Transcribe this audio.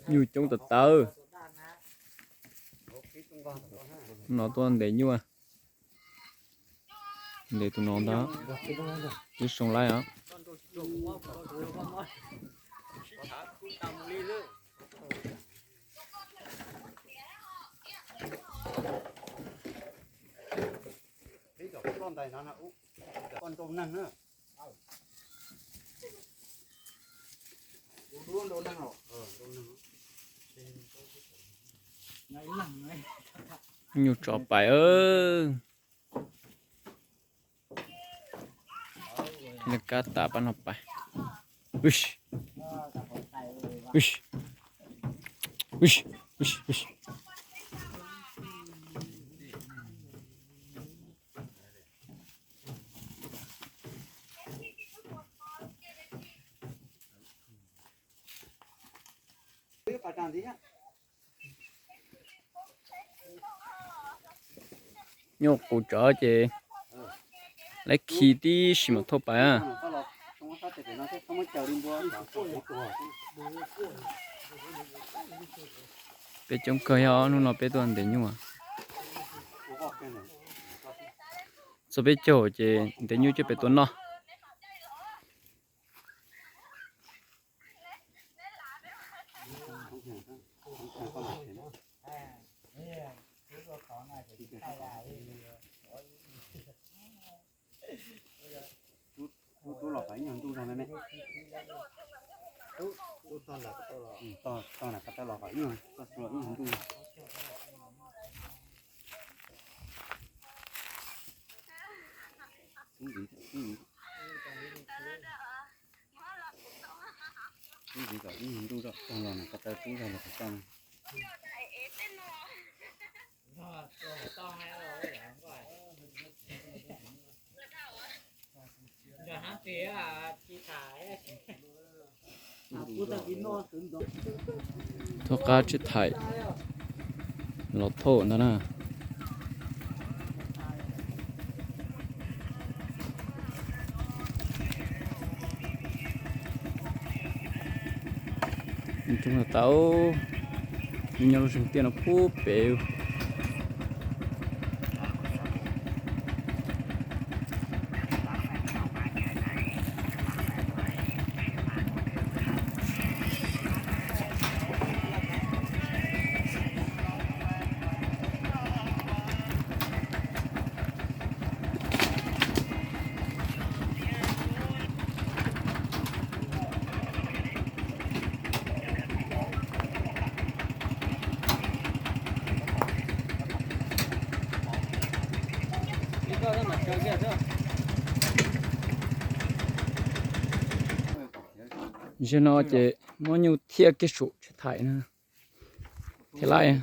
Nyuj coob tas tawv. No tuaj ntes nyuj. Ntes tus no ntag. Twb zoo laib os. Nyuj tso pais. Nws kab tas pab no pais. Nyuj qus tsawv ces lawv khi tib si mas thauj pais. Peb coob kawg thiab, hnub no peb tuaj ntes nyuj. Txog peb caug ces ntes nyuj coj pem tua noj. Thoj qab tsib thaim los thauj ntag na. Tau, nyob lub zeeg tiaj no pub pem. Zaum no ces muab nyuj thiaj kiag saum tsib thaim na, thiaj laib.